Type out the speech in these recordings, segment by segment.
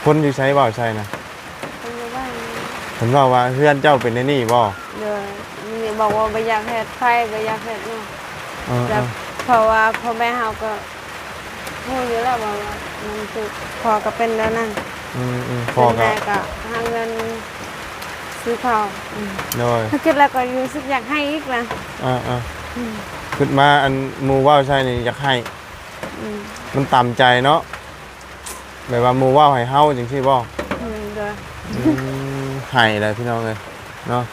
ຄົນຢູ່ໃສເວົ້າໃສ່ນະ? ເພິ່ນຢູ່ບ້ານ. ເພິ່ນເວົ້າວ່າເຮືອນເຈົ້າເປັນແນວນີ້ບໍ່? ໂດຍ. ນີ້ບອກວ່າບໍ່ຢາກເຮັດໄຟ ບໍ່ຢາກເຮັດຫຍັງ. ເອີ ແລ້ວ ເອີ ເພາະວ່າພໍ່ແມ່ເຮົາກໍຮູ້ຢູ່ແລ້ວວ່າ ວ່າມັນຄືພໍ່ກໍເປັນແນວນັ້ນ. ອືມໆ ພໍ່ກໍ ເປັນແມ່ກໍຫາເງິນຊື້ເຂົ້າ. ອືມ ໂດຍ. ຖ້າຄິດແລ້ວກໍຮູ້ສຶກຢາກໄຫ້ອີກນະ. ເອີໆ ອືມ ຄິດມາອັນໝູ່ເວົ້າໃສ່ນີ້ຢາກໄຫ້. ອືມ ມັນຕາມໃຈເນາະ. ແບບວ່າໝູ່ເວົ້າໃຫ້ເຮົາຈັ່ງຊີ້ບໍ່? ອືມ ໂດຍ. ອືມ ໄຫ້ແຫຼະພີ່ນ້ອງເອີຍເນາະ.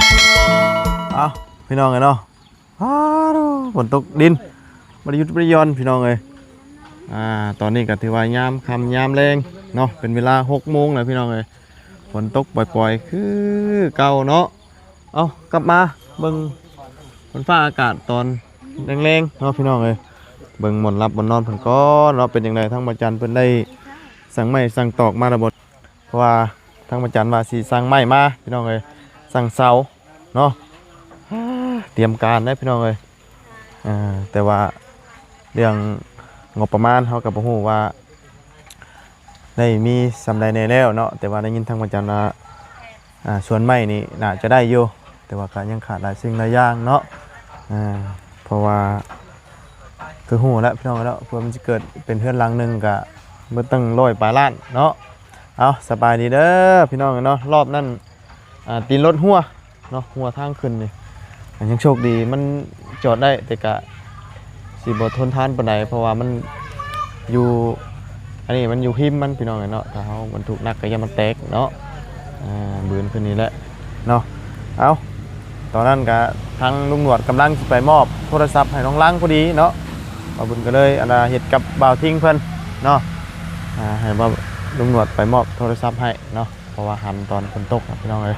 ເອົ້າ ພີ່ນ້ອງເອີຍເນາະ. ອ້າໂທ້ ຝົນຕົກດິນ ບໍ່ໄດ້ຢຸດບໍ່ໄດ້ຢ່ອນພີ່ນ້ອງເອີຍ. ອ່າ ຕອນນີ້ກໍຖືວ່າຍາມຄ່ຳຍາມແລງເນາະ ເປັນເວລາຫົກໂມງແລ້ວພີ່ນ້ອງເອີຍ. ຝົນຕົກປ່ອຍໆຄືເກົ່າເນາະ. ເອົ້າ ກັບມາເບິ່ງຝົນຟ້າອາກາດຕອນແລງໆເນາະພີ່ນ້ອງເອີຍ. ເບິ່ງບ່ອນຫຼັບບ່ອນນອນເພິ່ນກ່ອນເນາະ ເປັນຈັ່ງໃດ ທາງບ່າວຈັນເພິ່ນໄດ້ສັ່ງໄມ້ສັ່ງຕອກມາແລ້ວບໍ່? ເພາະວ່າທາງພະຈັນວ່າຊິສັ່ງໄມ້ມາພີ່ນ້ອງເອີຍ ສັ່ງເສົາເນາະ. ຕຽມການເດ້ພີ່ນ້ອງເອີຍ. ເອີ ແຕ່ວ່າເລື່ອງງົບປະມານເຮົາກໍບໍ່ຮູ້ວ່າໄດ້ມີສ່ຳໃດແດ່ແລ້ວເນາະ ແຕ່ວ່າໄດ້ຍິນທາງພະຈັນວ່າ ອ່າ ສວນໄມ້ນີ້ໜ້າຈະໄດ້ຢູ່ ແຕ່ວ່າກໍຍັງຂາດຫຼາຍສິ່ງຫຼາຍຢ່າງເນາະ. ອ່າ ເພາະວ່າຄືຮູ້ແລ້ວພີ່ນ້ອງເນາະ ເພື່ອມັນຊິເກີດເປັນເຮືອນຫຼັງໜຶ່ງກໍເບິດຕັ້ງຮ້ອຍປາຍລ້ານເນາະ. ເອົາ ສະບາຍດີເດີພີ່ນ້ອງເນາະ. ຮອບນັ້ນ ອ່າ ຕີນລົດຮົ່ວເນາະ ຮົ່ວທາງຂຶ້ນນີ້ ຍັງໂຊກດີມັນຈອດໄດ້ ແຕ່ກະ ຊິບໍ່ທົນທານປານໃດ ເພາະວ່າມັນຢູ່ ອັນນີ້ມັນຢູ່ຮິມມັນພີ່ນ້ອງເອີຍເນາະ ຖ້າເຮົາບັນທຸກໜັກກໍຢ່າມັນແຕກເນາະ. ອ່າ ບືນຂຶ້ນນີ້ແຫຼະເນາະ. ເອົ້າ ຕອນນັ້ນກະທາງລຸງໜວດກຳລັງຊິໄປມອບໂທລະສັບໃຫ້ນ້ອງລັງພໍດີເນາະ ບ່າວບຸນກໍເລີຍ ອັນນ່າ ເຮັດກັບບ່າວທິງເພິ່ນເນາະ ອ່າ ໃຫ້ບ່າວ ລຸງໜວດໄປມອບໂທລະສັບໃຫ້ເນາະ. ເພາະວ່າຫັນຕອນຝົນຕົກນະພີ່ນ້ອງເອີຍ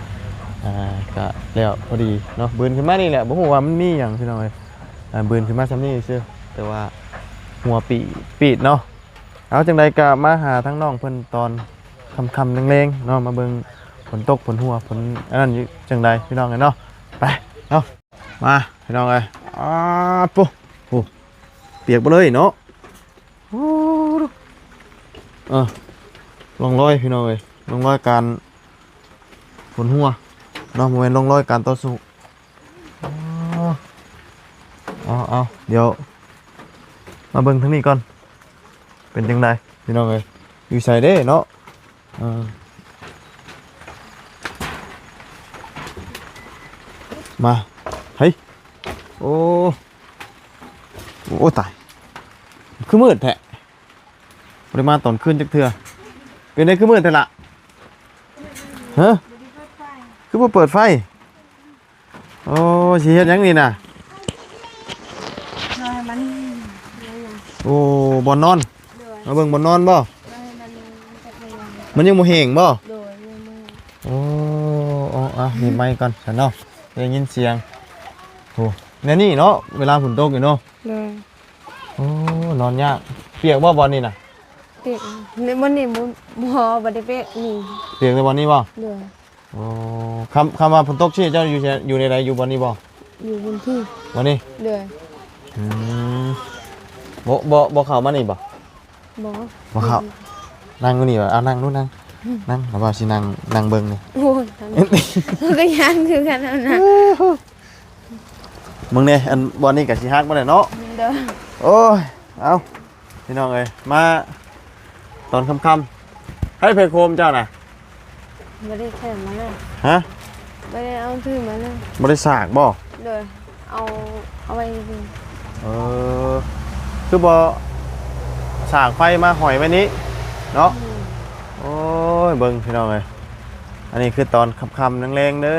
ອ່າ ກະແລ້ວພໍດີເນາະ. ບືນຂຶ້ນມານີ້ແຫຼະ ບໍ່ຮູ້ວ່າມັນມີຫຍັງພີ່ນ້ອງເອີຍ. ອ່າ ບືນຂຶ້ນມາຊ່ຳນີ້ຊື່ ແຕ່ວ່າຮົ່ວປີດໆເນາະ. ເອົາ ຈັ່ງໃດກະມາຫາທາງນ້ອງເພິ່ນຕອນຄ່ຳໆແລງໆເນາະ ມາເບິ່ງຝົນຕົກຝົນຮົ່ວ ຝົນອັນນັ້ນຢູ່ຈັ່ງໃດພີ່ນ້ອງເອີຍເນາະ. ໄປເນາະ ມາພີ່ນ້ອງເອີຍ. ອາ ໂອ້ ໂອ້ ປຽກເບິດເລີຍເນາະ. ໂອ້ ເອີ ຮ່ອງຮອຍພີ່ນ້ອງເອີຍ ຮ່ອງຮອຍການຝົນຮົ່ວເນາະ ບໍ່ແມ່ນຮ່ອງຮອຍການຕໍ່ສູ້. ເອົາໆ ດຽວມາເບິ່ງທາງນີ້ກ່ອນ ເປັນຈັ່ງໃດພີ່ນ້ອງເອີຍ ຢູ່ໃສເດ້ເນາະ. ເອີ ມາ ເຮີ້ຍ ໂອ້ ໂອ້ ຕາຍ ຄືມືດແທ້ ບໍ່ໄດ້ມາຕອນຄືນຈັກເທື່ອ. ເປັນໄດ ຄືມືດແທ້ລະ? ຮະ ຄືບໍ່ເປີດໄຟ? ໂອ້ ຊິເຮັດຫຍັງນີ້ນະ? ເພື່ອໃຫ້ມັນ ໂອ້ ບ່ອນນອນ ໂດຍ ມາເບິ່ງບ່ອນນອນບໍ່? ເພື່ອໃຫ້ມັນ ມັນຍັງບໍ່ແຫ້ງບໍ່? ໂດຍ ຍັງບໍ່ແຫ້ງ. ໂອ້ ໂອ້ ອ່ະ ໜີບໄມ້ກ່ອນຊັ້ນເນາະ ໄດ້ຍິນສຽງ. ໂອ້ ແນວນີ້ເນາະ ເວລາຝົນຕົກນີ້ເນາະ. ໂດຍ. ໂອ້ ນອນຍາກ. ປຽກບໍ່ບ່ອນນີ້ນະ? ປຽກ. ໃນບ່ອນນີ້ບໍ່ ບໍ່ ບໍ່ໄດ້ປຽກນີ້. ປຽກແຕ່ບ່ອນນີ້ບໍ່? ໂດຍ. ໂອ້ ຄຳ ຄຳວ່າຝົນຕົກຊີ້ ເຈົ້າຢູ່ໃສ ຢູ່ໃນໃດ ຢູ່ບ່ອນນີ້ບໍ່? ຢູ່ບ່ອນພີ້. ບ່ອນນີ້? ໂດຍ. ອືມ ບໍ່ ບໍ່ ບໍ່ເຂົ້າມານີ້ບໍ່? ບໍ່ ບໍ່ເຂົ້າ. ອືມ ນັ່ງຢູ່ນີ້ບໍ່? ເອົາ ນັ່ງດູ ນັ່ງ ອືມ ນັ່ງ ແລ້ວວ່າຊິນັ່ງ ນັ່ງເບິ່ງນີ້. ໂອ້ຍ ຂ້ອຍກໍຢ້ານຄືກັນຫັ້ນນະ. ມຶງແດ່ ອັນບ່ອນນີ້ກໍຊິຫັກໝົດແຫຼະເນາະ. ໂດຍ. ໂອ້ຍ ເອົ້າ ພີ່ນ້ອງເອີຍ ມາຕອນຄ່ຳໆ ໃຜ ໃຜໂຄມເຈົ້ານະ? ບໍ່ໄດ້ຖືມາເລີຍ. ຮະ? ບໍ່ໄດ້ເອົາຖືມາເລີຍ. ບໍ່ໄດ້ສາກບໍ່? ໂດຍ ເອົາ ເອົາໄວ້ຊື່. ເອີ ຄືບໍ່ສາກໄຟມາຫ້ອຍໄວ້ນີ້ເນາະ? ອືມ ໂອ້ຍ ເບິ່ງພີ່ນ້ອງເອີຍ ອັນນີ້ຄືຕອນຄ່ຳໆແລງໆເດີ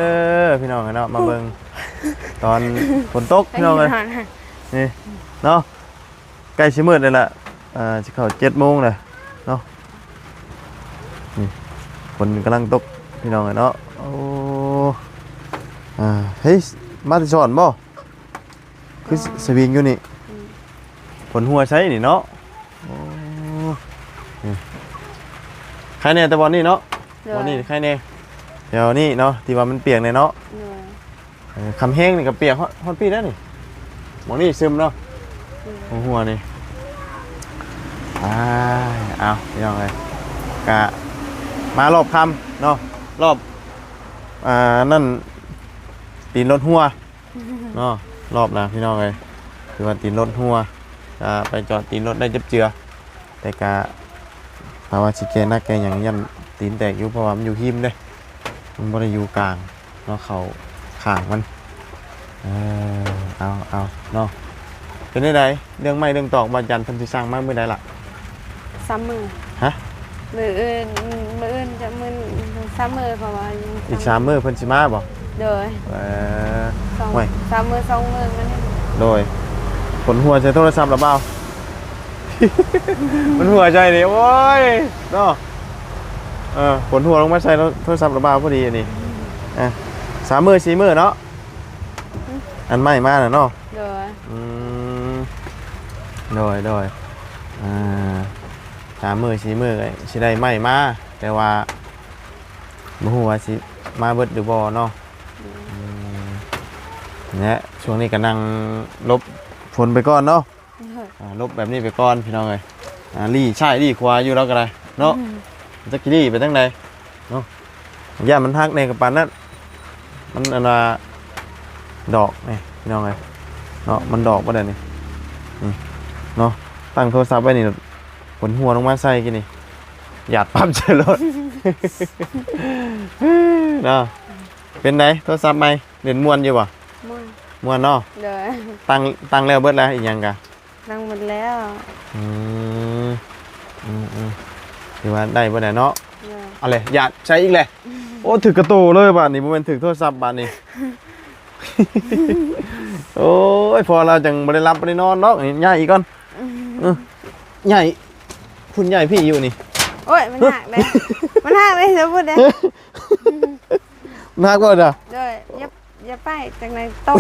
ພີ່ນ້ອງເອີຍເນາະ. ມາເບິ່ງຕອນຝົນຕົກພີ່ນ້ອງເອີຍ ນີ້ເນາະ ໃກ້ຊິມືດແລ້ວລະ ເອີ ຊິເຂົ້າເຈັດໂມງແລ້ວເນາະ. ນີ້ ຝົນກຳລັງຕົກພີ່ນ້ອງເອີຍເນາະ. ໂອ້ ອ່າ ເຮີ້ຍ ມາແຕ່ສອນບໍ່? ຄື ອືມ ສະວິງຢູ່ນີ້. ອືມ ຝົນຮົ່ວໃສນີ້ເນາະ. ໂອ້ ນີ້ ໄຄແນ່ແຕ່ບ່ອນນີ້ເນາະ. ໂດຍ. ບ່ອນນີ້ໄຄແນ່ ແຖ ແຖວນີ້ເນາະ ທີ່ວ່າມັນປຽກແດ່ເນາະ. ໂດຍ. ເອີ ຄຳແຮງນີ້ກໍປຽກຮອດ ຮອດພີ້ແລ້ວນີ້. ໝ່ອງນີ້ຊຶມເນາະ. ໂດຍ. ຫົວໆ ນີ້. ອ້າຍ ເອົາ ພີ່ນ້ອງເອີຍ ກະມາລອບຄ່ຳເນາະ ລອບ ອ່າ ນັ້ນ ຕີນລົດຮົ່ວເນາະ ລອບນະ ພີ່ນ້ອງເອີຍ ຄືວ່າຕີນລົດຮົ່ວ ກະໄປຈອດຕີນລົດໄດ້ຈັບເຈືອ ແຕ່ກະ ຖ້າວ່າຊິແກ້ໜັກແກ້ຫຍັງ ຢ້ານຕີນແຕກຢູ່ ເພາະວ່າມັນຢູ່ຮິມເດ້ ມັນບໍ່ໄດ້ຢູ່ກາງເນາະ ເຂົ້າຂ້າງມັນ. ເອີ ເອົາ ເອົາເນາະ. ເປັນຈັ່ງໃດ ເລື່ອງໄມ້ເລື່ອງຕອກ ບ່າວຈັນເພິ່ນຊິສັ່ງມາມື້ໃດລະ? ສາມມື້. ຮະ? ມື້ອື່ນ ມື້ອື່ນຈະມື້ ສາມມື້ ເພາະວ່າຍັງ ອີກສາມມື້ເພິ່ນຊິມາບໍ່? ໂດຍ. ເອີ ສອງ ໂອ້ຍ ສາມມື້ ສອງມື້ມັນ. ໂດຍ. ຝົນຫົວໃສ່ໂທລະສັບລະບ່າວ ມັນຫົວໃສ່ນີ້ ໂອ້ຍ ເນາະ. ເອີ ຝົນຫົວລົງມາໃສ່ໂທລະສັບລະບ່າວພໍດີອັນນີ້. ອ່າ ສາມມື້ ສີ່ມື້ເນາະ ອັນໄມ້ມານະເນາະ. ໂດຍ. ອືມ ໂດຍ ໂດຍ. ອ່າ ສາມມື້ ສີ່ມື້ກໍຊິໄດ້ໄມ້ມາ ແຕ່ວ່າບໍ່ຮູ້ວ່າຊິມາເບິດຫຼືບໍ່ເນາະ. ອືມ ແລະ ຊ່ວງນີ້ກໍນັ່ງຫຼົບຝົນໄປກ່ອນເນາະ. ໂດຍ. ອ່າ ຫຼົບແບບນີ້ໄປກ່ອນ ພີ່ນ້ອງເອີຍ. ອ່າ ລີ້ຊ້າຍລີ້ຂວາຢູ່ແລ້ວກໍໄດ້ເນາະ. ອືມ ຈັກຊິລີ້ໄປທາງໃດເນາະ. ຢ້ານມັນຫັກແດ່ກໍປານນັ້ນ ມັນອັນວ່າດອກນີ້ ພີ່ນ້ອງເອີຍເນາະ. ມັນດອກບໍ່ໄດ້ນີ້ ນີ້ເນາະ. ຕັ້ງໂທລະສັບໄວ້ນີ້ ຝົນຫົວລົງມາໃສ່ກີ້ນີ້ ຢາດປັບໃສ່ໂລດເນາະ. ເປັນໃດ ໂທລະສັບໃໝ່ ຫຼິ້ນມ່ວນຢູ່ບໍ່? ມ່ວນ. ມ່ວນເນາະ. ໂດຍ. ຕັ້ງ ຕັ້ງແລ້ວເບິດແລ້ວ ອີຫຍັງກະ ຕັ້ງໝົດແລ້ວ. ອືມ ອືມໆ ຖືວ່າໄດ້ບໍ່ໄດ້ເນາະ. ໂດຍ. ເອົາເລີຍ ຢາດໃສ່ອີກແຫຼະ. ໂອ້ ຖືກກະໂຕເລີຍບາດນີ້ ບໍ່ແມ່ນຖືກໂທລະສັບບາດນີ້. ໂອ້ຍ ພໍລາວຈັ່ງບໍ່ໄດ້ຫຼັບບໍ່ໄດ້ນອນດອກ. ນີ້ ຍ້າຍອີກກ່ອນ. ເອີ ຍ້າຍ ພຸ້ນ ຍ້າຍພີ້ຢູ່ນີ້. ໂອ້ຍ ມັນຫັກເດ້ ມັນຫັກເດ້ ສະພຸດເດ້. ມັນຫັກບໍ່ດາ? ໂດຍ. ຢ່າ ຢ່າໄປ ຈັ່ງໃດຕົກ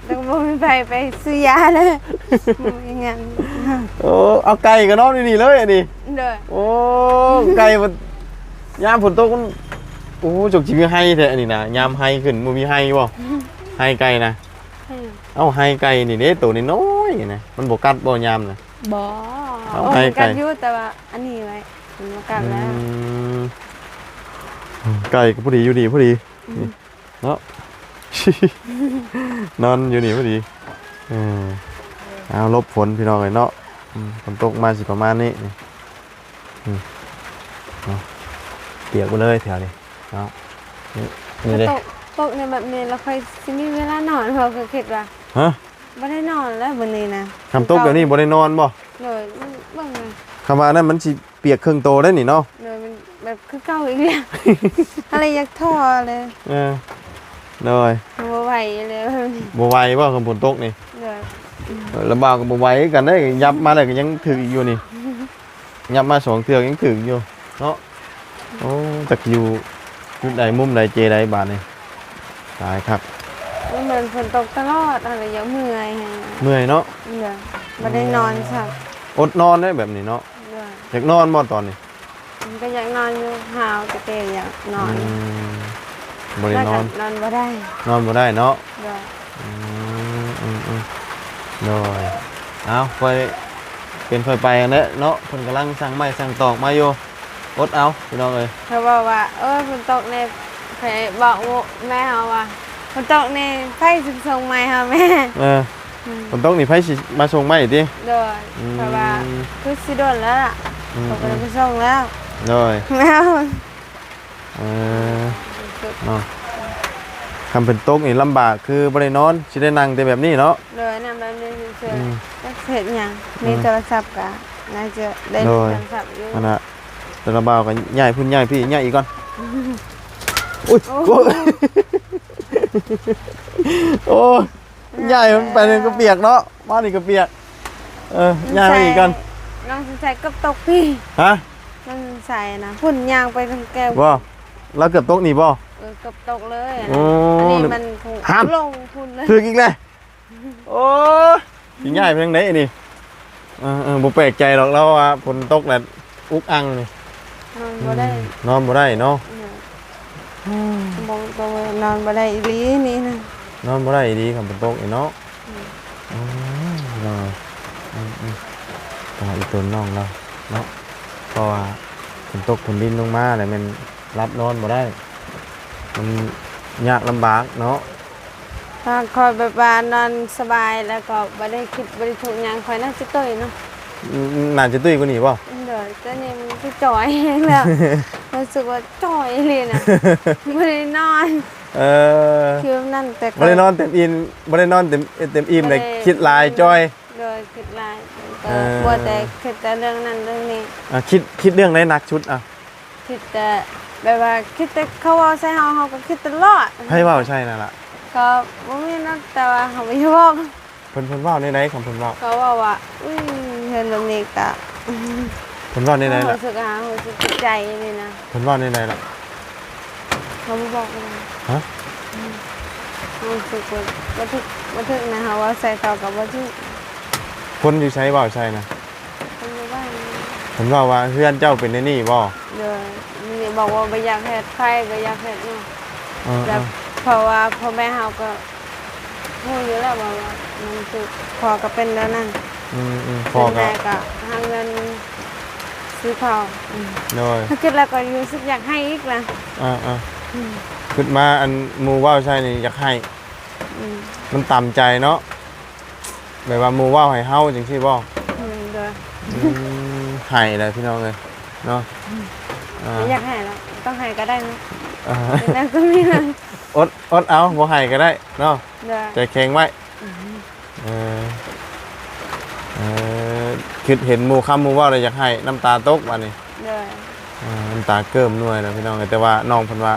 ແລ້ວບໍ່ມີໃຜໄປຊື້ຢາເລີຍ. ບໍ່ມີເງິນ. ໂອ້ ເອົາ ໄກ່ກໍນອນຢູ່ນີ້ເລີຍອັນນີ້. ໂດຍ. ໂອ້ ໄກ່ມັນ ຍາມຝົນຕົກມັນ ໂອ້ ຈົກຊິມີໄຮ່ແທ້ອັນນີ້ນະ. ຍາມໄຮ່ຂຶ້ນ ບໍ່ມີໄຮ່ບໍ່? ໄຮ່ໄກ່ນະ. ເອີ ເອົ້າ ໄຮ່ໄກ່ນີ້ເດ້ ໂຕນ້ອຍໆນະ ມັນບໍ່ກັດບໍ່ຍາມນະ? ບໍ່. ເອົ້າ ໂອ້ ໄຮ່ໄກ່ ມັນກັດຢູ່ ແຕ່ວ່າອັນນີ້ໄວ້ ມັນບໍ່ກັດແລ້ວ. ອືມ ໄກ່ກໍພໍດີຢູ່ດີພໍດີ. ອືມ ເນາະ ນອນຢູ່ນີ້ພໍດີ. ເອີ ເອົາ ຫຼົບຝົນ ພີ່ນ້ອງເອີຍເນາະ. ອືມ ຝົນຕົກມາຊິປະມານນີ້ ນີ້ ນີ້ເນາະ ປຽກໝົດເລີຍແຖວນີ້ເນາະ. ນີ້ ນີ້ເດ້ ຕົກ ຕົກໃນແບບນີ້ແລ້ວ ຂ້ອຍຊິມີເວລານອນບໍ່? ຂ້ອຍຄິດວ່າ ຮະ? ບໍ່ໄດ້ນອນແລ້ວມື້ນີ້ນະ. ຄັນຕົກແບບນີ້ບໍ່ໄດ້ນອນບໍ່? ໂດຍ. ເບິ່ງ ຄັນວ່າອັນນັ້ນມັນຊິ ປຽກເຄິ່ງໂຕໄດ້ນີ້ເນາະ. ໂດຍ. ມັນແບບຄືເກົ່າອີກແລ້ວ ເຮົາເລີຍຢາກທໍ້ເລີຍ. ເອີ ໂດຍ. ບໍ່ໄຫວເລີຍ ບໍ່ໄຫວບໍ່ ຄັນຝົນຕົກນີ້. ໂດຍ. ເອີ ລະບ່າວກໍບໍ່ໄຫວຄືກັນເດ້ ຫຍັບມາແລ້ວກໍຍັງຖືກອີກຢູ່ນີ້ ຫຍັບມາສອງເທື່ອກໍຍັງຖືກຢູ່ເນາະ. ໂອ້ ຈັກຢູ່ຈຸດໃດມຸມໃດເຈໃດບາດນີ້. ຕາຍຄັກ ມັນເໝືອນຝົນຕົກຕະຫຼອດ ເຮົາເລີຍຢາກເມື່ອຍ. ເມື່ອຍເນາະ. ໂດຍ. ບໍ່ໄດ້ນອນຊ້ຳ ອົດນອນໄດ້ແບບນີ້ເນາະ. ໂດຍ. ຢາກນອນບໍ່ຕອນນີ້? ມັນກໍຢາກນອນຢູ່ ຫາວແຕ່ຢາກນອນ. ອືມ ບໍ່ໄດ້ນອນ ນອນບໍ່ໄດ້ ນອນບໍ່ໄດ້ເນາະ. ໂດຍ. ອືມໆໆ ໂດຍ. ເອົາ ຄ່ອຍເປັນຄ່ອຍໄປຫັ້ນແຫຼະເນາະ ເພິ່ນກຳລັງສັ່ງໄມ້ສັ່ງຕອກມາຢູ່ ອົດເອົາ ພີ່ນ້ອງເອີຍ. ເຂົາເວົ້າວ່າ ເອີ ຝົນຕົກແດ່ ຂ້ອຍບອກແມ່ເຮົາວ່າ ຝົນຕົກນີ້ ໃຜຊິສົ່ງໄມ້ໃຫ້ເຮົາແມ່? ເອີ ອືມ ຝົນຕົກນີ້ໃຜຊິມາສົ່ງໄມ້ຕິ? ໂດຍ. ອືມ ເພາະວ່າຄືຊິດົນແລ້ວລະ ອືມ ເຂົາບໍ່ໄດ້ມາສົ່ງແລ້ວ. ໂດຍ. ແມ່ເຮົາ ເອີ ເນາະ ຄັນຝົນຕົກນີ້ລຳບາກ ຄືບໍ່ໄດ້ນອນ ຊິໄດ້ນັ່ງແຕ່ແບບນີ້ເນາະ. ໂດຍ. ນັ່ງແບບນີ້ຊື່ໆ ອືມ ຈັກຊິເຮັດຫຍັງ ອືມ ມີໂທລະສັບກະໜ້າຈະໄດ້ ໂດຍ ໂທລະສັບຢູ່ ຫັ້ນນະ. ແຕ່ລະບ່າວກໍຍ້າຍພຸ້ນຍ້າຍພີ້ ຍ້າຍອີກກ່ອນ. ໂອ້ຍ ໂອ້ຍ ໂອ້ຍ ຍ້າຍມັນໄປນີ້ກໍປຽກເນາະ ມານີ້ກໍປຽກ. ເອີ ຍ້າຍໄປອີກກ່ອນ. ນ້ອງສົນໄຊເກືອບຕົກພີ້. ຮະ? ນ້ອງສົນໄຊນະ ພຸ້ນຍ່າງໄປທາງແກ້ວບໍ່? ລາວເກືອບຕົກນີ້ບໍ່? ເອີ ເກືອບຕົກເລີຍ. ໂອ້ ອັນນີ້ມັນລົງພຸ້ນເລີຍ ຖືກອີກແລ້ວ. ໂອ້ຍ ຊິຍ້າຍໄປທາງໃດນີ້? ເອີໆ ບໍ່ແປກໃຈດອກ ລາວວ່າຝົນຕົກແລ້ວອຸກອັ່ງນີ້ ນອນບໍ່ໄດ້ ອືມ ນອນບໍ່ໄດ້ເນາະ. ໂດຍ. ອືມ ບໍ່ ນອນບໍ່ໄດ້ອີ່ຫຼີນີ້ນະ ນອນບໍ່ໄດ້ອີ່ຫຼີຄັນຝົນຕົກນີ້ເນາະ. ອືມ ໂອ້ຍ ເນາະ ອືມໆ ແຕ່ວ່າອີ່ຕົນນ້ອງລາວເນາະ ເພາະວ່າຝົນຕົກຝົນດິນລົງມາແລ້ວແມ່ນ ຫຼັບນອນບໍ່ໄດ້ ມັນຍາກລຳບາກເນາະ. ທາງຂ້ອຍແບບວ່ານອນສະບາຍ ແລ້ວກໍບໍ່ໄດ້ຄິດບໍ່ໄດ້ທຸກຫຍັງ ຂ້ອຍໜ້າຈະຕຸ້ຍເນາະ. ອືມ ໜ້າຈະຕຸ້ຍກວ່ານີ້ບໍ່? ໂດຍ ແຕ່ນີ້ມັນຄືຈ່ອຍແລ້ວ ຮູ້ສຶກວ່າຈ່ອຍອີ່ຫຼີນະ ບໍ່ໄດ້ນອນ. ເອີ ຄືແບບນັ້ນ ແຕ່ກໍບໍ່ໄດ້ນອນເຕັມອີ່ມ ບໍ່ໄດ້ນອນເຕັມ ເຕັມອີ່ມ ບໍ່ໄດ້ ແລ້ວຄິດຫຼາຍຈ່ອຍ. ໂດຍ ຄິດຫຼາຍ ກໍ ເອີ ມັວແຕ່ຄິດແຕ່ເລື່ອງນັ້ນເລື່ອງນີ້. ອ່າ ຄິດ ຄິດເລື່ອງໃດໜັກສຸດ? ອ່າ ຄິດແຕ່ແບບວ່າ ຄິດແຕ່ເຂົາເວົ້າໃສ່ເຮົາ ເຮົາກໍຄິດຕະຫຼອດ. ໃຜເວົ້າໃສ່ນັ້ນລະ? ກໍບໍ່ມີນະ ແຕ່ວ່າເຮົາບໍ່ຢາກເວົ້າ. ເພິ່ນ ເພິ່ນເວົ້າແນວໃດ? ຄັນເພິ່ນເວົ້າ ເຂົາເວົ້າວ່າ ອຸ້ຍ ເຮືອນແບບນີ້ກະ ເພິ່ນເວົ້າແນວໃດລະ? ຮູ້ສຶກຫາ ຮູ້ສຶກເຈັບໃຈນີ້ນະ. ເພິ່ນເວົ້າແນວໃດລະ? ເຂົາບໍ່ບອກເລີຍ. ຮະ? ອືມ ຮູ້ສຶກວ່າບໍ່ຖືກ ບໍ່ຖືກນະ ເຮົາເວົ້າໃສ່ເຂົາກໍບໍ່ຖືກ. ຄົນຢູ່ໃສເວົ້າໃສ່ນະ? ເພິ່ນຢູ່ບ້ານ. ເພິ່ນເວົ້າວ່າເຮືອນເຈົ້າເປັນແນວນີ້ບໍ່? ໂດຍ ນີ້ບອກວ່າບໍ່ຢາກເຮັດ ໃຜບໍ່ຢາກເຮັດເນາະ. ເອີ ແລ້ວ ເອີ ເພາະວ່າພໍ່ແມ່ເຮົາກໍຮູ້ຢູ່ແລ້ວວ່າມັນຄືພໍ່ກໍເປັນແນວນັ້ນ. ອືມໆ ພໍ່ກໍ ແມ່ກໍຫາເງິນຊື້ເຂົ້າ. ອືມ ໂດຍ ຄິດແລ້ວກໍຮູ້ສຶກຢາກໄຫ້ອີກນະ. ເອີໆ ອືມ ຄິດມາອັນໝູ່ເວົ້າໃສ່ນີ້ຢາກໄຫ້. ອືມ ມັນຕາມໃຈເນາະ. ແບບວ່າໝູ່ເວົ້າໃຫ້ເຮົາຈັ່ງຊີ້ບໍ່? ອືມ ໂດຍ ອືມ ໄຫ້ແລ້ວພີ່ນ້ອງເອີຍເນາະ. ອືມ ອ່າ ຢາກໄຫ້ແລ້ວ ຕ້ອງໄຫ້ກໍໄດ້ເນາະ. ອ່າ ເປັນແນວກໍມີນະ ອົດ ອົດເອົາ ບໍ່ໄຫ້ກໍໄດ້ເນາະ. ໂດຍ ໃຈແຂງໄວ້. ອືມ ເອີ ເອີ ຄິດເຫັນໝູ່ຄຳໝູ່ເວົ້າແລ້ວຢາກໄຫ້ ນ້ຳຕາຕົກບາດນີ້. ໂດຍ ອ່າ ນ້ຳຕາເກີ້ມໜ່ວຍແລ້ວພີ່ນ້ອງເອີຍ ແຕ່ວ່ານ້ອງເພິ່ນວ່າ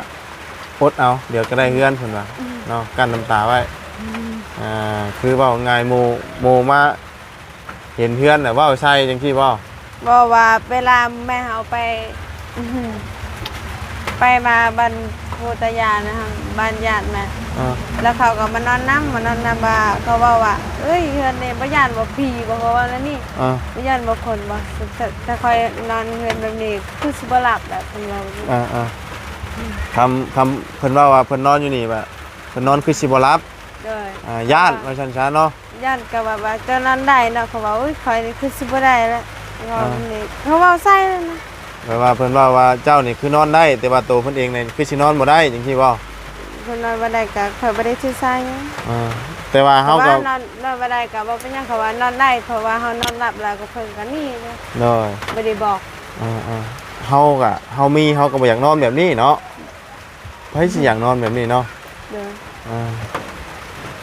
ອົດເອົາ ດຽວກໍໄດ້ເຮືອນເພິ່ນວ່າ ອືມ ເນາະ ກັ້ນນ້ຳຕາໄວ້. ອືມ ອ່າ ຄືເວົ້າງ່າຍ ໝູ່ ໝູ່ມາເຫັນເຮືອນແລ້ວເວົ້າໃສ່ຈັ່ງຊີ້ບໍ່? ເວົ້າວ່າເວລາແມ່ເຮົາໄປ ໄປມາບ້ານປູຕາຍານະ ບ້ານຍາດນະ ອ່າ ແລ້ວເຂົາກໍມານອນນຳ ມານອນນຳວ່າ ເຂົາເວົ້າວ່າ ເອີຍ ເຮືອນນີ້ບໍ່ຢ້ານບໍ່ຜີບໍ່? ເຂົາເວົ້າແນວນີ້. ອ່າ ບໍ່ຢ້ານບໍ່ຄົນບໍ່? ຖ້າ ຖ້າຂ້ອຍນອນເຮືອນແບບນີ້ຄືຊິບໍ່ຫຼັບແຫຼະ ເພິ່ນເວົ້າ. ອ່າໆ ຄຳ ຄຳເພິ່ນເວົ້າວ່າເພິ່ນນອນຢູ່ນີ້ວ່າ ເພິ່ນນອນຄືຊິບໍ່ຫຼັບ. ໂດຍ ອ່າ ຢ້ານ ວ່າຊັ້ນຊະເນາະ. ຢ້ານກໍວ່າ ວ່າເຈົ້ານອນໄດ້ເນາະ ເຂົາວ່າ ໂອ້ຍ ຂ້ອຍນີ້ຄືຊິບໍ່ໄດ້ແລ້ວ ເວົ້າ ອ່າ ແບບນີ້ ເຂົາເວົ້າໃສ່ນະ. ແບບວ່າເພິ່ນເວົ້າວ່າເຈົ້ານີ້ຄືນອນໄດ້ ແຕ່ວ່າໂຕເພິ່ນເອງນີ້ຄືຊິນອນບໍ່ໄດ້ ຈັ່ງຊີ້ບໍ່? ເພິ່ນນອນບໍ່ໄດ້ກໍຂ້ອຍບໍ່ໄດ້ຖືສາຫຍັງ. ອ່າ ແຕ່ວ່າເຮົາກໍ ນອນ ນອນບໍ່ໄດ້ກໍບໍ່ເປັນຫຍັງ ເຂົາວ່ານອນໄດ້ ເພາະວ່າເຮົານອນຫຼັບແລ້ວກໍເພິ່ນກໍໜີເລີຍ. ໂດຍ ບໍ່ໄດ້ບອກ. ອ່າໆ ເຮົາກໍ ເຮົາມີ ເຮົາກໍບໍ່ຢາກນອນແບບນີ້ເນາະ. ໃຜຊິຢາກນອນແບບນີ້ເນາະ. ໂດຍ ອ່າ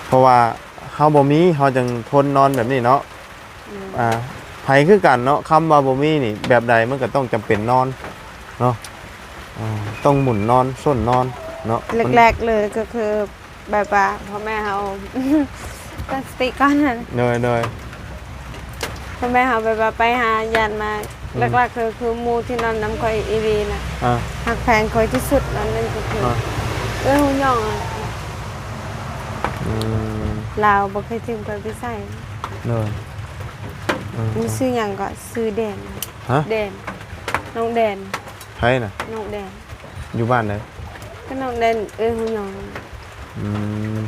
ເພາະວ່າເຮົາບໍ່ມີ ເຮົາຈຶ່ງທົນນອນແບບນີ້ເນາະ. ໂດຍ ອ່າ ໃຜຄືກັນເນາະ ຄຳວ່າບໍ່ມີນີ້ ແບບໃດມັນກໍຕ້ອງຈຳເປັນນອນເນາະ. ອ່າ ຕ້ອງໝູນນອນ ສົ້ນນອນເນາະ. ແລກໆເລີຍກໍຄືແບບວ່າພໍ່ແມ່ເຮົາ ຕັ້ງສະຕິກ່ອນນະ. ໂດຍໆ ພໍ່ແມ່ເຮົາແບບວ່າໄປຫາຍາດມາ ອືມ ຫຼັກໆ ຄື ຄືໝູ່ທີ່ນອນນຳຂ້ອຍອີ່ຫຼີນະ ອ່າ ຮັກແພງຂ້ອຍທີ່ສຸດ ອັນນັ້ນກໍຄື ອ່າ ເອື້ອຍຫູຫຍອງ. ອືມ ລາວບໍ່ເຄີຍຖິ້ມຂ້ອຍໄປໃສ. ໂດຍ ອືມ ມັນຊື່ຫຍັງກໍ? ຊື່ແດນ. ຮະ? ແດນ ນ້ອງແດນ. ໃຜນະ? ນ້ອງແດນ. ຢູ່ບ້ານໃດ? ກໍນ້ອງແດນ ເອື້ອຍຫູຫຍອງ. ອືມ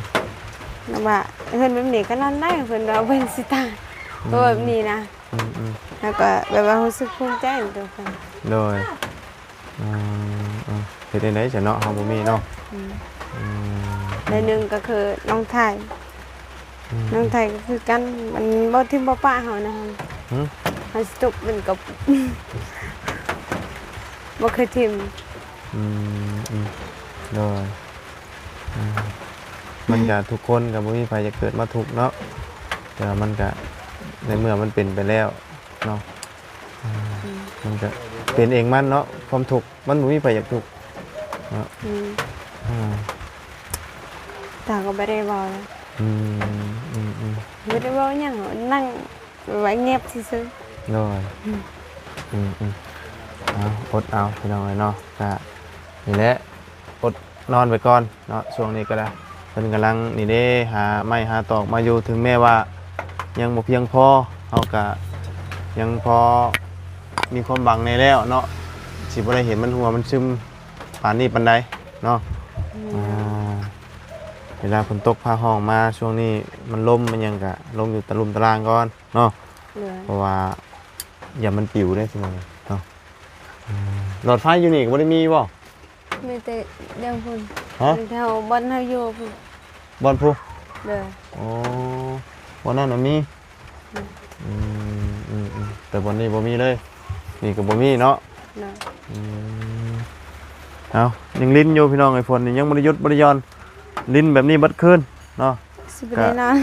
ແລ້ວວ່າເຮືອນແບບນີ້ກໍນອນໄດ້ ເພິ່ນວ່າເພິ່ນຊິຕາຍ ອືມ ເພາະແບບນີ້ນະ. ອືມໆ ແລ້ວກໍແບບວ່າຮູ້ສຶກພູມໃຈໃນຕົວເພິ່ນ. ໂດຍ ເອີ ເອີ ເຮັດຈັ່ງໃດຊະເນາະ ເຮົາບໍ່ມີເນາະ. ອືມ ອືມ ແລະໜຶ່ງກໍຄືນ້ອງໄທ ອືມ ນ້ອງໄທກໍຄືກັນ ມັນບໍ່ຖິ້ມບໍ່ປະເຮົານະ. ຫືມ ເຮົາຊິຕົກມັນກໍບໍ່ເຄີຍຖິ້ມ. ອືມ ອືມ ໂດຍ ອ່າ ມັນກະ ທຸກຄົນກະບໍ່ມີໃຜຢາກເກີດມາທຸກເນາະ ແຕ່ວ່າມັນກະ ໃນເມື່ອມັນເປັນໄປແລ້ວເນາະ ອ່າ ອືມ ມັນກະເປັນເອງມັນເນາະ ຄວາມທຸກ ມັນບໍ່ມີໃຜຢາກທຸກເນາະ. ອືມ ອ່າ ຕາກໍບໍ່ໄດ້ເວົ້າ. ອືມ ອືມໆ ບໍ່ໄດ້ເວົ້າຫຍັງ ນັ່ງ ໄວ້ງຽບຊື່ໆ. ໂດຍ ອືມ ອືມໆ ເອົາ ອົດເອົາພີ່ນ້ອງເອີຍເນາະ ກະນີ້ແຫຼະ ອົດນອນໄປກ່ອນເນາະ ຊ່ວງນີ້ກໍໄດ້ ເພິ່ນກຳລັງນີ້ເດ້ ຫາໄມ້ຫາຕອກມາຢູ່ ເຖິງແມ້ວ່າຍັງບໍ່ພຽງພໍ ເຮົາກະຍັງພໍມີຄວາມຫວັງແດ່ແລ້ວເນາະ ຊິບໍ່ໄດ້ເຫັນມັນຮົ່ວມັນຊຶມ ປານນີ້ປານໃດເນາະ. ອືມ ອ່າ ເວລາຝົນຕົກຟ້າຮ້ອງມາຊ່ວງນີ້ ມັນລົມມັນຫຍັງກະລົງຢູ່ຕະລຸ່ມຕະລ່າງກ່ອນເນາະ. ໂດຍ ເພາະວ່າຢ້ານມັນປິວເດ້ ພີ່ນ້ອງເນາະ. ອືມ ຫຼອດໄຟຢູ່ນີ້ກໍບໍ່ໄດ້ມີບໍ່? ມີແຕ່ດຽວພຸ້ນ. ຮະ? ແຖວບ່ອນເຮົາຢູ່ພຸ້ນ. ບ່ອນພຸ້ນ? ໂດຍ. ອໍ ບ່ອນນັ້ນນະມີ? ອືມ ອືມ ອືມ ອືມ ແຕ່ບ່ອນນີ້ບໍ່ມີເລີຍ. ນີ້ກໍບໍ່ມີເນາະ. ໂດຍ. ອືມ ເອົາ ຍັງຫຼິ້ນຢູ່ພີ່ນ້ອງເອີຍ. ຝົນນີ້ຍັງບໍ່ໄດ້ຢຸດບໍ່ໄດ້ຢ່ອນ ຫຼິ້ນແບບນີ້ເບິດຄືນເນາະ. ຊິບໍ່ໄດ້ນອນ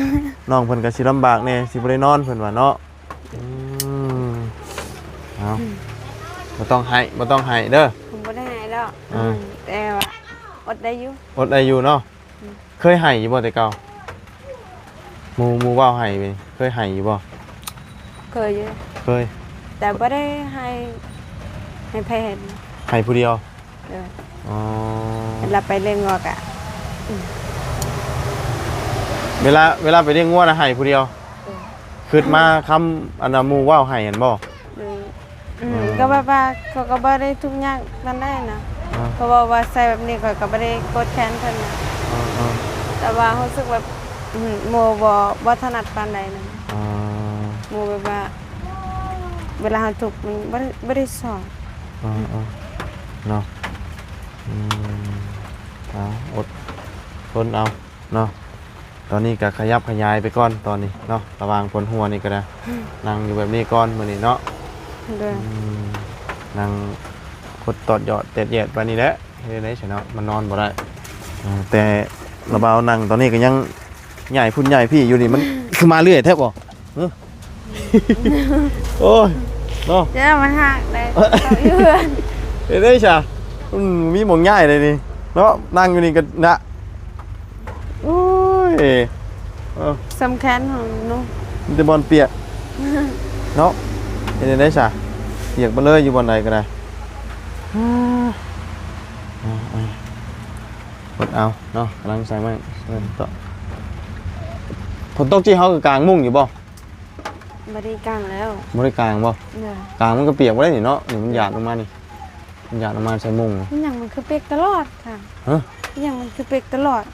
ກະນ້ອງເພິ່ນກໍຊິລຳບາກແດ່ ຊິບໍ່ໄດ້ນອນເພິ່ນວ່າເນາະ. ອືມ ເອົາ ອືມ ບໍ່ຕ້ອງໄຫ້ ບໍ່ຕ້ອງໄຫ້ເດີ. ບໍ່ໄດ້ໄຫ້ດອກ. ເອີ ອືມ ແຕ່ວ່າອົດໄດ້ຢູ່ ອົດໄດ້ຢູ່ເນາະ. ອືມ ເຄີຍໄຫ້ຢູ່ບໍ່ແຕ່ເກົ່າ? ໝູ່ ໝູ່ເວົ້າໄຫ້ ເຄີຍໄຫ້ຢູ່ບໍ່? ເຄີຍຢູ່. ເຄີຍ ແຕ່ບໍ່ໄດ້ໄຫ້ ໄຫ້ໃຜເຫັນ ໄຫ້ຜູ້ດຽວ. ເອີ ອໍ ເວລາໄປລ້ຽງງົວກະ ອືມ ເວລາ ເວລາໄປລ້ຽງງົວນະໄຫ້ຜູ້ດຽວ. ເອີ ຄິດມາຄຳອັນນະໝູ່ເວົ້າໄຫ້ຫັ້ນບໍ່? ເອີ ອືມ ອືມ ກໍແບບວ່າເຂົາກໍບໍ່ໄດ້ທຸກຍາກປານໃດນະ. ອ່າ ເພາະວ່າ ວ່າໃສ່ແບບນີ້ຂ້ອຍກໍບໍ່ໄດ້ໂກດແຄ້ນເພິ່ນນະ. ອ່າໆ ແຕ່ວ່າຮູ້ສຶກແບບ ອືມ ໝູ່ບໍ່ ບໍ່ຖະໜັດປານໃດນະ. ອ່າ ໝູ່ແບບວ່າ ເວລາເຮົາທຸກມັນບໍ່ໄດ້ ບໍ່ໄດ້ສອນ. ອ່າໆ ເນາະ. ອືມ ເອົາ ອົດທົນເອົາເນາະ. ຕອນນີ້ກໍຂະຫຍັບຂະຫຍາຍໄປກ່ອນຕອນນີ້ເນາະ ລະຫວ່າງຝົນຫົວນີ້ກໍໄດ້ ອືມ ນັ່ງຢູ່ແບບນີ້ກ່ອນມື້ນີ້ເນາະ. ໂດຍ. ອືມ ນັ່ງຄົດຕອດຢອດແຕດແຢດໄປນີ້ແຫຼະ. ເຮັດໄດ້ໃດຊັ້ນເນາະ ມັນນອນບໍ່ໄດ້. ເອີ ແຕ່ລະບ່າວນັ່ງຕອນນີ້ກໍຍັງຍ້າຍພຸ້ນຍ້າຍພີ້ຢູ່ນີ້ ມັນຄືມາເລື້ອຍແທ້ບໍ່? ເອີ ໂອ້ຍ ເນາະ ຈະມາຫາກໄດ້ ເຂົ້າຢູ່ເຮືອນ. ເຮັດໄດ້ຊະ ອືມ ມີໝ່ອງຍ້າຍໄດ້ນີ້ເນາະ. ນັ່ງຢູ່ນີ້ກໍນະ ໂອ້ຍ ເອີ ສຳຄັນຂອງໜູ ມີແຕ່ບ່ອນປຽກເນາະ. ເຮັດໄດ້ຊະ ປຽກໄປເລີຍ ຢູ່ບ່ອນໃດກໍໄດ້. ເອົາ ເອົາ ເອົາ ເອົາ ເອົາເນາະ ກຳລັງໃສ່ໄມ້ເລີຍເນາະ. ຝົນຕົກຈິເຮົາກໍກາງມຸ້ງຢູ່ບໍ່? ບໍ່ໄດ້ກາງແລ້ວ. ບໍ່ໄດ້ກາງບໍ່? ໂດຍ. ກາງມັນກໍປຽກບໍ່ໄດ້ນີ້ເນາະ ນີ້ມັນຢາດລົງມານີ້ ມັນຢາດລົງມາໃສ່ມຸ້ງ. ມັນຫຍັງມັນຄືປຽກຕະຫຼອດ? ຮະ? ຫຍັງມັນຄືປຽກຕະຫຼອດ?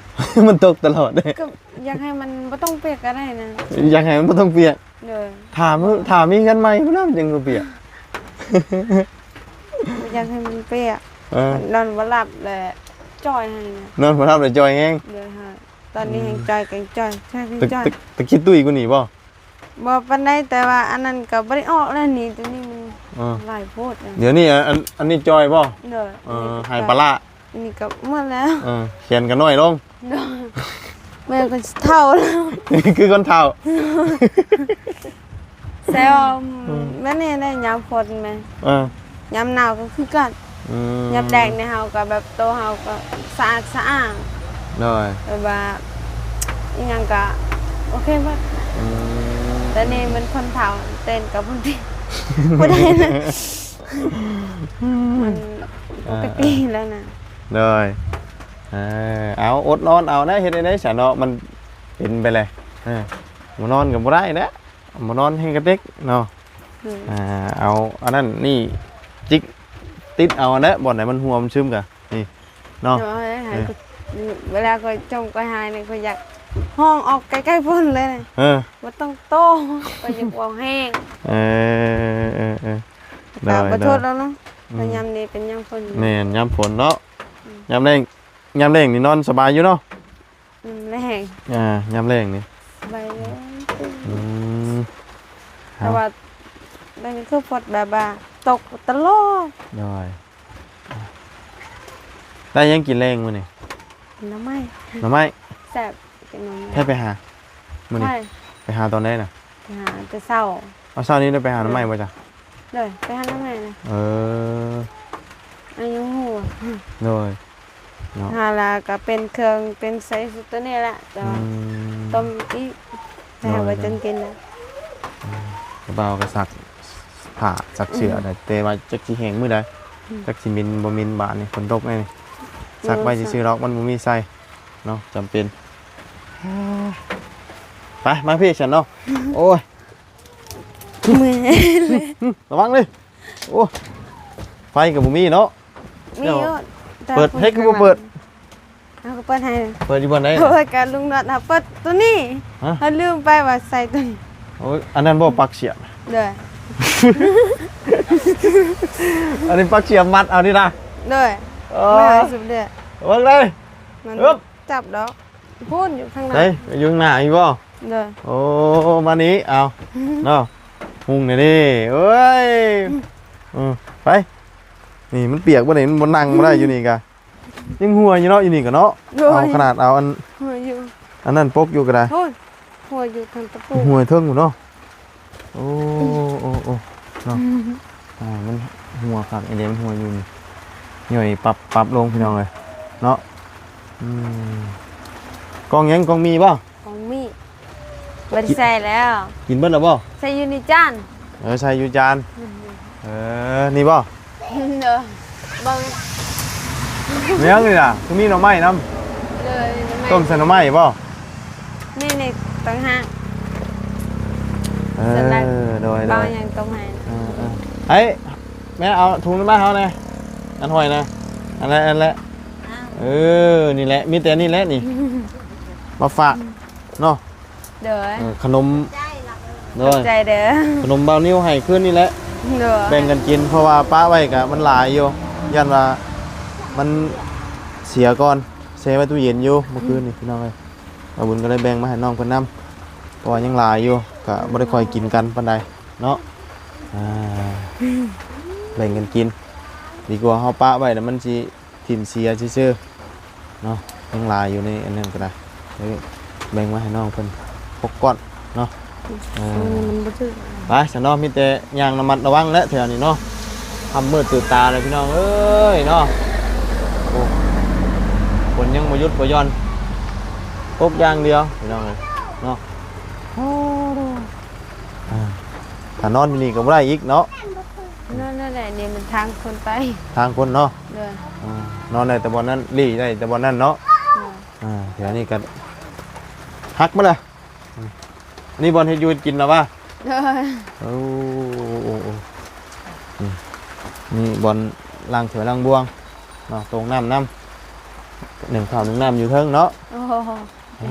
ມັນຕົກຕະຫຼອດເດ້. ກໍຢາກໃຫ້ມັນບໍ່ຕ້ອງປຽກກໍໄດ້ນະ. ຢາກໃຫ້ມັນບໍ່ຕ້ອງປຽກ. ໂດຍ. ຖ້າມີ ຖ້າມີເຮືອນໃໝ່ພຸ້ນນະ ມັນຈຶ່ງບໍ່ປຽກ. ບໍ່ຢາກໃຫ້ມັນປຽກ. ເອີ ນອນບໍ່ຫຼັບແລ້ວຈ່ອຍແຮງ. ນອນບໍ່ຫຼັບແລ້ວຈ່ອຍແຮງ. ໂດຍ. ຕອນນີ້ແຮງຈ່ອຍ ແຮງຈ່ອຍ ຈ່ອຍ ແຮງຈ່ອຍ. ແຕ່ ແຕ່ ແຕ່ຂີ້ຕຸ້ຍກວ່ານີ້ບໍ່? ບໍ່ປານໃດ ແຕ່ວ່າອັນນັ້ນກໍບໍ່ໄດ້ອອກແລ້ວນີ້ ດຽວນີ້ມັນ ເອີ ຫຼາຍໂພດ. ດຽວນີ້ ອັນ ອັນນີ້ຈ່ອຍບໍ່? ໂດຍ. ເອີ ຫາຍປາລ້າ. ອັນນີ້ກໍໝົດແລ້ວ. ເອີ ແຂນກໍນ້ອຍລົງ. ໂດຍ. ແມ່ນກໍຊິເຖົ້າແລ້ວ ຄືຄົນເຖົ້າ. ແຊວ ອືມ ແບບນີ້ແຫຼະ ຍາມຝົນແມ່ນ. ເອີ ຍາມໜາວກໍຄືກັນ. ອືມ ຍາມແດດນີ້ເຮົາກໍແບບ ໂຕເຮົາກໍສະອາດສະອ້າງ. ໂດຍ. ແບບວ່າອີ່ຫຍັງກໍໂອເຄໝົດ. ອືມ ແຕ່ນີ້ມັນຄົນເຖົ້າ ເຕັ້ນກໍບໍ່ໄດ້ ບໍ່ໄດ້ນະ. ມັນປົກກະຕິແລ້ວນະ. ໂດຍ. ເອີ ເອົາ ອົດນອນເອົານະ ເຮັດແນວໃດຊະເນາະ ມັນເປັນໄປແລ້ວ. ເອີ ບໍ່ນອນກໍບໍ່ໄດ້ນະ ບໍ່ນອນແຮງກະເຕັກເນາະ. ອືມ ອ່າ ເອົາອັນນັ້ນນີ້ຈິກຕິດເອົາຫັ້ນແຫຼະ ບ່ອນໃດມັນຮົ່ວມັນຊຶມກະນີ້ເນາະ. ໂດຍ. ເອີ ເວລາຂ້ອຍຈົ່ມຂ້ອຍຫາຍນີ້ ຂ້ອຍຢາກຮ້ອງອອກໃກ້ໆຝົນເລີຍ. ເອີ ບໍ່ຕ້ອງໂຕ້ ຂ້ອຍຢາກເວົ້າແຮງ. ເອີ ເອີ ເອີ ໂດຍ ແຕ່ບໍ່ທົນແລ້ວເນາະ. ອືມ ຍາມນີ້ເປັນຍາມຝົນ. ແມ່ນ ຍາມຝົນເນາະ. ອືມ ຍາມແລ້ງ ຍາມແລ້ງນີ້ນອນສະບາຍຢູ່ເນາະ. ຍາມແລ້ງ ອ່າ ຍາມແລ້ງນີ້ສະບາຍເລີຍ. ອືມ ແຕ່ວ່າມັນຄືຝົນແບບວ່າຕົກຕະຫຼອດ. ໂດຍ. ໄດ້ຫຍັງກິນແລງມື້ນີ້? ໜໍ່ໄມ້. ໜໍ່ໄມ້ ແຊບ. ກິນໜໍ່ໄມ້. ໃຜໄປຫາມື້ນີ້? ໄປຫາຕອນໃດນະ? ໄປຫາແຕ່ເຊົ້າ. ເອົາ ເຊົ້ານີ້ໄດ້ໄປຫາໜໍ່ໄມ້ບໍ່ຈະ? ໂດຍ ໄປຫາໜໍ່ໄມ້ນະ. ເອີ ອັນຍັງຮູ້. ໂດຍ. ເນາະ ຫາລະກໍເປັນເຄື່ອງເປັນໃຊ້ສຸດໂຕນີ້ແຫຼະ ແຕ່ວ່າ ອືມ ຕົ້ມອີກ ແຕ່ວ່າ ໂດຍ ບໍ່ຈັ່ງກິນແລ້ວ. ອືມ ບ່າວກໍຊັກຜ້າຊັກເສື້ອ ອືມ ໄດ້ ແຕ່ວ່າຈັກຊິແຫ້ງມື້ໃດ. ອືມ ຈັກຊິເໝັນບໍ່ເໝັນບາດນີ້ ຝົນຕົກແນ່ນີ້. ອືມ ຊັກໄວ້ຊື່ໆດອກ ມັນບໍ່ມີໃສ່ເນາະ ຈຳເປັນ. ໄປ ມາພີ້ຊັ້ນເນາະ. ໂອ້ຍ ເມື່ອຍ ລະວັງເດີ. ໂອ້ ໄຟກໍບໍ່ມີເນາະ. ມີຢູ່ ແຕ່ເປີດ ເຮັດຄືບໍ່ເປີດ? ເຮົາກໍເປີດໃຫ້ ເປີດຢູ່ບ່ອນໃດ? ເອີ ກະລຸງນອດເຮົາເປີດໂຕນີ້ ຮະ? ເຮົາລືມໄປວ່າໃສ່ໂຕນີ້. ໂອ້ຍ ອັນນັ້ນບໍ່ ປັກສຽບ? ໂດຍ. ອັນນີ້ປັກສຽບມັດເອົານີ້ນະ? ໂດຍ. ເອີ ເບິ່ງເດ້ ມັນຈັບດອກ. ພຸ້ນຢູ່ຂ້າງໜ້າ ໃສ ຢູ່ຂ້າງໜ້າອີກບໍ່? ໂດຍ. ໂອ້ ມານີ້ ເອົາເນາະ ຮຸ່ງແດ່ເດ້. ເອີຍ ເອີ ໄປ ນີ້ມັນປຽກບໍ່ນີ້? ມັນບໍ່ ນັ່ງບໍ່ໄດ້ຢູ່ນີ້ກະ ຍັງຮົ່ວຢູ່ເນາະ ຢູ່ນີ້ກະເນາະ. ໂດຍ. ເອົາຂະໜາດເອົາອັນ ຮົ່ວຢູ່ ອັນນັ້ນປົກຢູ່ກະໄດ້. ໂອ້ຍ ຮົ່ວຢູ່ທາງຕະປູ ຮົ່ວເທິງພຸ້ນເນາະ. ໂອ້ ໂອ້ ໂອ້ ເນາະ. ອ່າ ມັນຮົ່ວຄັກ ອັນນີ້ມັນຮົ່ວຢູ່ນີ້ ຍ່ອຍປັບໆລົງ ພີ່ນ້ອງເອີຍເນາະ. ອືມ ກ່ອງຫຍັງ? ກ່ອງໝີ່ບໍ່? ຂອງມີ ບໍ່ໄດ້ໃສ່ແລ້ວ. ກິນເບິດແລ້ວບໍ່? ໃສ່ຢູ່ໃນຈານ. ເອີ ໃສ່ຢູ່ຈານ. ອືມ ເອີ ນີ້ບໍ່? ໂດຍ. ເບິ່ງ ແມ່ນຫຍັງນີ້ນະ? ຄືມີໜໍ່ໄມ້ນຳ. ໂດຍ. ຕົ້ມໃສ່ໜໍ່ໄມ້ບໍ່? ນີ້ ນີ້ຕ່າງຫາກ. ເອີ ໂດຍໆ. ເອົາຫຍັງຕົ້ມໃຫ້? ເອີໆ. ເອີ ແມ່ເອົາຖົງນັ້ນມາໃຫ້ເຮົາແດ່ ອັນຫອຍນະ. ອັນແຫຼະ ອັນແຫຼະ. ເອີ ນີ້ແຫຼະ ມີແຕ່ນີ້ແຫຼະນີ້ ມາຝາກເນາະ. ໂດຍ. ເອີ ຂະໜົມ ໂດຍ ຂອບໃຈເດີ ຂະໜົມບ່າວນິວໃຫ້ຄືນນີ້ແຫຼະ. ໂດຍ. ແບ່ງກັນກິນ ເພາະວ່າປະໄວ້ກະມັນຫຼາຍຢູ່ ຢ້ານວ່າມັນເສຍກ່ອນ ແຊ່ໄວ້ຕູ້ເຢັນຢູ່ເມື່ອຄືນນີ້ ພີ່ນ້ອງເອີຍ. ອາບຸນກໍເລີຍແບ່ງມາໃຫ້ນ້ອງເພິ່ນນຳ ເພາະວ່າຍັງຫຼາຍຢູ່ ກະບໍ່ໄດ້ຄ່ອຍກິນກັນປານໃດເນາະ. ອ່າ ແບ່ງກັນກິນ ດີກວ່າເຮົາປະໄວ້ແລ້ວມັນຊິ ຖິ້ມເສຍຊື່ໆເນາະ. ຍັງຫຼາຍຢູ່ໃນອັນນັ້ນກໍໄດ້ ເອີ ແບ່ງມາໃຫ້ນ້ອງເພິ່ນຫົກກ້ອນເນາະ. ເອີ ມັນບໍ່ຖືກ ໄປຊະເນາະ. ມີແຕ່ຍ່າງລະມັດລະວັງແຫຼະແຖວນີ້ເນາະ. ຄ່ຳມືດຕື່ນຕາແລ້ວ ພີ່ນ້ອງເອີຍເນາະ. ໂອ້ ຝົນຍັງບໍ່ຢຸດບໍ່ຢ່ອນ ຕົກຢ່າງດຽວ ພີ່ນ້ອງເອີຍເນາະ. ໂອ້ ອ່າ ຖ້ານອນຢູ່ນີ້ກໍບໍ່ໄດ້ອີກເນາະ. ນອນນັ້ນແຫຼະ ນີ້ມັນທາງຄົນໄປ ທາງຄົນເນາະ. ໂດຍ. ອ່າ ນອນໄດ້ແຕ່ບ່ອນນັ້ນ ຫຼີ້ໄດ້ແຕ່ບ່ອນນັ້ນເນາະ. ໂດຍ. ອ່າ ແຖວນີ້ກໍຫັກໝົດລະ. ອັນນີ້ບ່ອນເຮັດຢູ່ເຮັດກິນລະວະ? ໂດຍ. ໂອ້ ໂອ້ ໂອ້ ນີ້ ນີ້ບ່ອນລ້າງຖ້ວຍລ້າງບ່ວງເນາະ ຕົງນ້ຳນຳ ໜຶ້ງເຂົ້າໜຶ້ງນ້ຳຢູ່ເທິງເນາະ. ໂອ້ ເອີ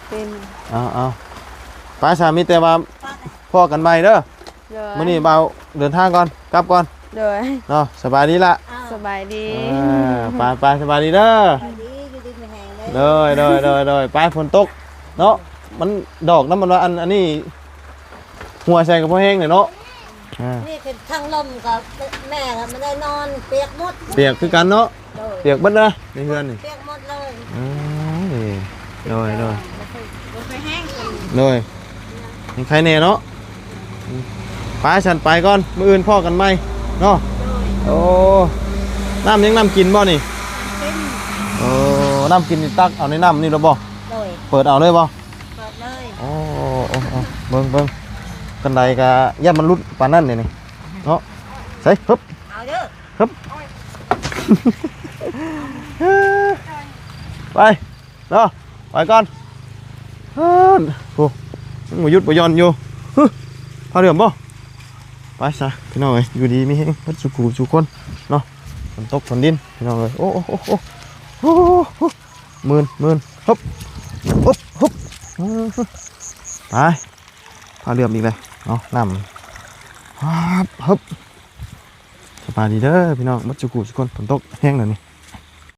ເປັນ ເອົາ ເອົາ ໄປຊະ ມີແຕ່ວ່າພໍ້ກັນໃໝ່ເດີ. ໂດຍ. ມື້ນີ້ບ່າວເດີນທາງກ່ອນ ກັບກ່ອນ. ໂດຍ. ເນາະ ສະບາຍດີລະ. ສະບາຍດີ. ເອີ ໄປ ໄປ ສະບາຍດີເດີ. ສະບາຍດີ ຢູ່ດີມີແຮງເດີ. ໂດຍ ໂດຍ ໂດຍ ໂດຍ. ໄປ ຝົນຕົກເນາະ ມັນດອກນຳ ມັນວ່າ ອັນ ອັນນີ້ ຫົວໃສ່ກໍພໍແຮງແຫຼະເນາະ. ອ່າ ນີ້ເປັນທາງລົມກໍແມ່ກໍບໍ່ໄດ້ນອນ ປຽກໝົດ ປຽກຄືກັນເນາະ. ໂດຍ. ປຽກເບິດເນາະໃນເຮືອນນີ້ ປຽກໝົດເລີຍ. ອືມ ໂດຍ ໂດຍ ບໍ່ຄ່ອຍແຮງ. ໂດຍ. ຍັງໄຄແດ່ເນາະ. ອືມ ໄປຊັ້ນ ໄປກ່ອນ ມື້ອື່ນພໍ້ກັນໃໝ່ເນາະ. ໂດຍ. ໂອ້ ນ້ຳຍັງ ນ້ຳກິນບໍ່ນີ້? ກິນ. ໂອ້ ນ້ຳກິນນີ້ຕັກເອົາໃນນ້ຳນີ້ແລ້ວບໍ່? ໂດຍ. ເປີດເອົາເລີຍບໍ່? ເປີດເລີຍ. ໂອ້ ໂອ້ ໂອ້ ເບິ່ງ ເບິ່ງ ກັນໄດກະຢ້ານມັນຫຼຸດປານນັ້ນເດນີ້ເນາະ. ໃສ່ ຮຶບ ເອົາເດີ ຮຶບ ໄປເນາະ ໄປກ່ອນ. ໂອ້ ຍັງບໍ່ຢຸດບໍ່ຢ່ອນຢູ່. ພາເຫຼືອມບໍ່? ໄປຊະ ພີ່ນ້ອງເອີຍ ຢູ່ດີມີແຮງເບິດສູ່ຜູ້ສູ່ຄົນເນາະ. ຝົນຕົກຝົນດິນ ພີ່ນ້ອງເອີຍ. ໂອ້ ໂອ້ ໂອ້ ໂອ້ ໂອ້ ມື່ນ ມື່ນ ຮຶບ ຮຶບ ຮຶບ ໄປ ພາເຫຼືອມອີກແລ້ວເນາະ. ນ້ຳ ຮຶບ ຮຶບ ສະບາຍດີເດີພີ່ນ້ອງ ເບິດສູ່ຜູ້ສູ່ຄົນ. ຝົນຕົກແຮງແລ້ວນີ້